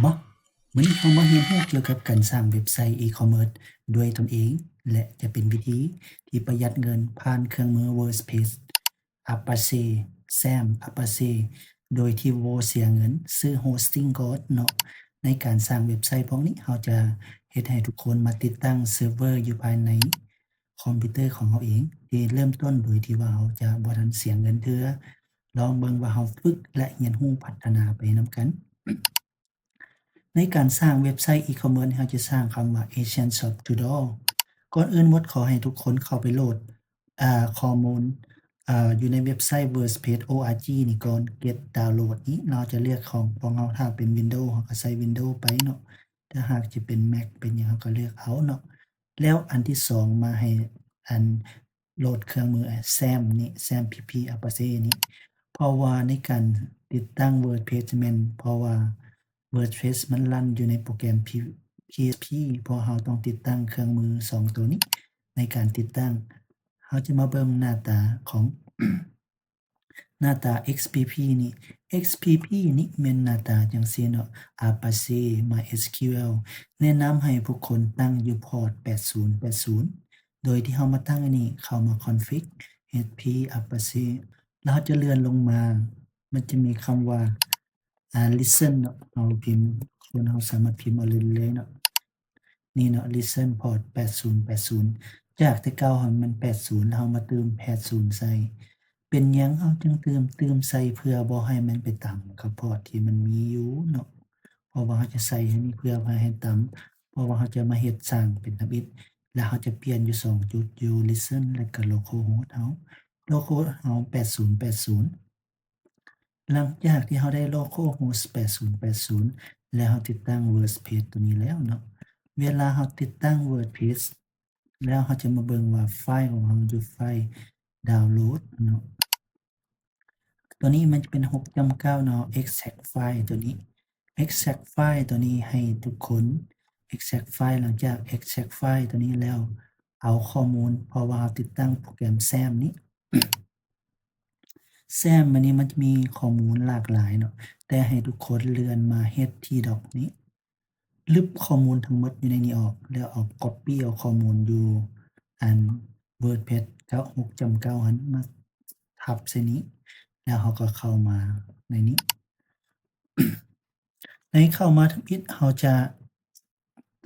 ມາ ມື້ນີ້ເຮົາມາຮຽນຮູ້ກ່ຽວກັບການສ້າງເວັບໄຊອີຄອມເມີດດ້ວຍຕົນເອງ ແລະ ຈະເປັນວິທີທີ່ປະຢັດເງິນຜ່ານເຄື່ອງມື WordPress Apache, Sam Apache ໂດຍທີ່ບໍ່ເສຍເງິນຊື້ hosting ກ່ອນເນາະ. ໃນການສ້າງເວັບໄຊພວກນີ້ ເຮົາຈະເຮັດໃຫ້ທຸກຄົນມາຕິດຕັ້ງເຊີເວີຢູ່ພາຍໃນຄອມພິວເຕີຂອງເຮົາເອງ ທີ່ເລີ່ມຕົ້ນໂດຍທີ່ວ່າເຮົາຈະບໍ່ທັນເສຍເງິນເທື່ອ. ລອງເບິ່ງວ່າເຮົາຝຶກ ແລະ ຮຽນຮູ້ພັດທະນາໄປນຳກັນ. ໃນການສ້າງເວັບໄຊອີຄອມເມີດ ເຮົາຈະສ້າງຄຳວ່າ Asian Shop Tutorial. ກ່ອນອື່ນໝົດ ຂໍໃຫ້ທຸກຄົນເຂົ້າໄປໂຫຼດ ເອີ ຂໍ້ມູນ ເອີ ຢູ່ໃນເວັບໄຊ WordPress dot org ນີ້ກ່ອນ Get Download ນີ້ ເຮົາຈະເລືອກຂອງພວກເຮົາ ຖ້າເປັນ Windows ເຮົາກໍໃສ່ Windows ໄປເນາະ, ຖ້າຫາກຈະເປັນ Mac ເປັນຫຍັງ ເຮົາກໍເລືອກເອົາເນາະ. ແລ້ວອັນທີສອງ ມາໃຫ້ອັນ ໂຫຼດເຄື່ອງມື Sam ນີ້ Sam PP Apache ນີ້ ເພາະວ່າໃນການຕິດຕັ້ງ WordPress ແມ່ນ ເພາະວ່າ WordPress ມັນຣັນຢູ່ໃນໂປຣແກຣມ P-, PHP ເພາະເຮົາຕ້ອງຕິດຕັ້ງເຄື່ອງມືສອງໂຕນີ້ໃນການຕິດຕັ້ງ. ເຮົາຈະມາເບິ່ງໜ້າຕາຂອງ ໜ້າຕາ XPP ນີ້ XPP ນີ້ແມ່ນໜ້າຕາຈັ່ງຊີ້ເນາະ Apache MySQL ແນະນຳໃຫ້ຜູ້ຄົນຕັ້ງຢູ່ພອດແປດສູນແປດສູນ ໂດຍທີ່ເຮົາມາຕັ້ງອັນນີ້ ເຂົ້າມາ config HP Apache ແລ້ວເຮົາຈະເລື່ອນລົງມາ ມັນຈະມີຄຳວ່າ ອ່າ listen ເນາະ ເຮົາພິມ ຄົນເຮົາສາມາດພິມເອົາເລີຍເນາະ ນີ້ເນາະ listen port ແປດສູນແປດສູນ ຈາກແຕ່ເກົ່າຫັ້ນມັນແປດສູນ ແລ້ວເຮົາມາຕື່ມແປດສູນໃສ່. ເປັນຫຍັງເຮົາຈຶ່ງຕື່ມ ຕື່ມໃສ່ ເພື່ອບໍ່ໃຫ້ມັນໄປຕຳກັບ port ທີ່ມັນມີຢູ່ເນາະ ເພາະວ່າເຮົາຈະໃສ່ໃຫ້ນີ້ເພື່ອບໍ່ໃຫ້ຕຳ ເພາະວ່າເຮົາຈະມາເຮັດສ້າງເປັນທຳອິດ ແລ້ວເຮົາຈະປ່ຽນຢູ່ສອງຈຸດ ຢູ່ listen ແລະກະ localhost ເຮົາ localhost ເຮົາແປດສູນແປດສູນ. ຫຼັງຈາກທີ່ເຮົາໄດ້ localhost ແປດສູນແປດສູນ ແລ້ວເຮົາຕິດຕັ້ງ WordPress ຕົວນີ້ແລ້ວເນາະ ເວລາເຮົາຕິດຕັ້ງ WordPress ແລ້ວເຮົາຈະມາເບິ່ງວ່າໄຟລ໌ຂອງເຮົາຢູ່ໄຟລ໌ download ເນາະ ຕົວນີ້ມັນຈະເປັນຫົກຈຸດເກົ້າເນາະ extract file ຕົວນີ້ extract file ຕົວນີ້ໃຫ້ທຸກຄົນ extract file ຫຼັງຈາກ extract file ຕົວນີ້ແລ້ວ ເອົາຂໍ້ມູນ ເພາະວ່າເຮົາຕິດຕັ້ງໂປຣແກຣມ Sam ນີ້ Sam ອັນນີ້ມັນຈະມີຂໍ້ມູນຫຼາກຫຼາຍເນາະ ແຕ່ໃຫ້ທຸກຄົນເລື່ອນມາເຮັດທີ່ doc ນີ້ ລຶບຂໍ້ມູນທັງໝົດຢູ່ໃນນີ້ອອກ ແລ້ວເອົາ copy ເອົາຂໍ້ມູນຢູ່ອັນ WordPress ເກົ້າ ຫົກຈຸດເກົ້າຫັ້ນມາທັບໃສ່ນີ້ ແລ້ວເຮົາກໍເຂົ້າມາໃນນີ້. ໃນເຂົ້າມາທຳອິດ ເຮົາຈະ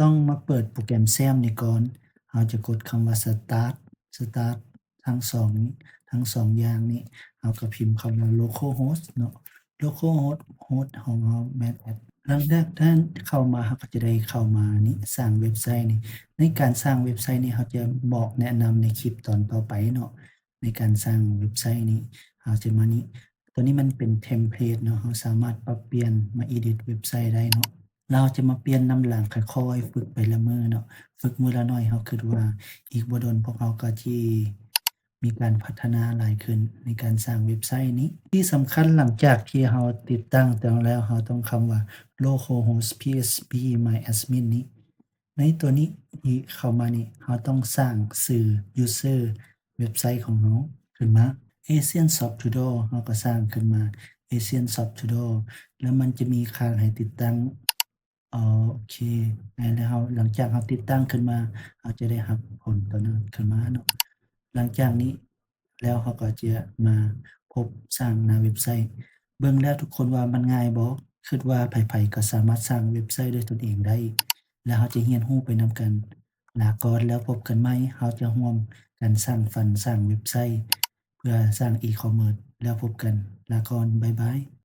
ຕ້ອງມາເປີດໂປຣແກຣມ Sam ນີ້ກ່ອນ ເຮົາຈະກົດຄຳວ່າ start start ທັງສອງນີ້ ທັງສອງຢ່າງນີ້ ເຮົາກໍພິມຄຳວ່າ localhost ເນາະ localhost ໂຮສຂອງເຮົາແມ່ນ hostnode ຫຼັງຈາກນັ້ນເຂົ້າມາ ເຮົາກໍຈະໄດ້ເຂົ້າມານີ້ ສ້າງເວັບໄຊນີ້ ໃນການສ້າງເວັບໄຊນີ້ ເຮົາຈະບອກແນະນຳໃນຄລິບຕອນຕໍ່ໄປເນາະ ໃນການສ້າງເວັບໄຊນີ້ ເຮົາຈະມານີ້ ຕົວນີ້ມັນເປັນ template ເນາະ ເຮົາສາມາດປັບປ່ຽນມາ edit ເວັບໄຊໄດ້ເນາະ ແລ້ວເຮົາຈະມາປ່ຽນນຳຫຼັງ ຄ່ອຍໆຝຶກໄປລະມື້ເນາະ ຝຶກມື້ລະໜ້ອຍ ເຮົາຄິດວ່າອີກບໍ່ດົນພວກເຮົາກໍຈະມີການພັດທະນາຫຼາຍຂຶ້ນໃນການສ້າງເວັບໄຊນີ້. ທີ່ສຳຄັນ ຫຼັງຈາກທີ່ເຮົາຕິດຕັ້ງຕົວແລ້ວ ເຮົາຕ້ອງຄຳວ່າ localhost php my admin ນີ້ ໃນຕົວນີ້ທີ່ເຂົ້າມານີ້ ເຮົາຕ້ອງສ້າງຊື່ user ເວັບໄຊຂອງເຮົາຂຶ້ນມາ Asian Shop Tutorial ເຮົາກໍສ້າງຂຶ້ນມາ Asian Shop Tutorial ແລ້ວມັນຈະມີຂ້າງໃຫ້ຕິດຕັ້ງ ໂອເຄ ແລ້ວເຮົາ ຫຼັງຈາກເຮົາຕິດຕັ້ງຂຶ້ນມາ ເຮົາຈະໄດ້ຮັບຜົນຕົວນັ້ນຂຶ້ນມາເນາະ ຫຼັງຈາກນີ້ ແລ້ວເຮົາກໍຈະມາພົບສ້າງໜ້າເວັບໄຊ ເບິ່ງແລ້ວທຸກຄົນວ່າມັນງ່າຍບໍ່? ຄິດວ່າໃຜໆກໍສາມາດສ້າງເວັບໄຊດ້ວຍຕົນເອງໄດ້ ແລ້ວເຮົາຈະຮຽນຮູ້ໄປນຳກັນ. ລາກ່ອນ ແລ້ວພົບກັນໃໝ່ ເຮົາຈະຮ່ວມກັນສ້າງຝັນສ້າງເວັບໄຊ ເພື່ອສ້າງອີຄອມເມີດ ແລ້ວພົບກັນ. ລາກ່ອນ ບາຍບາຍ.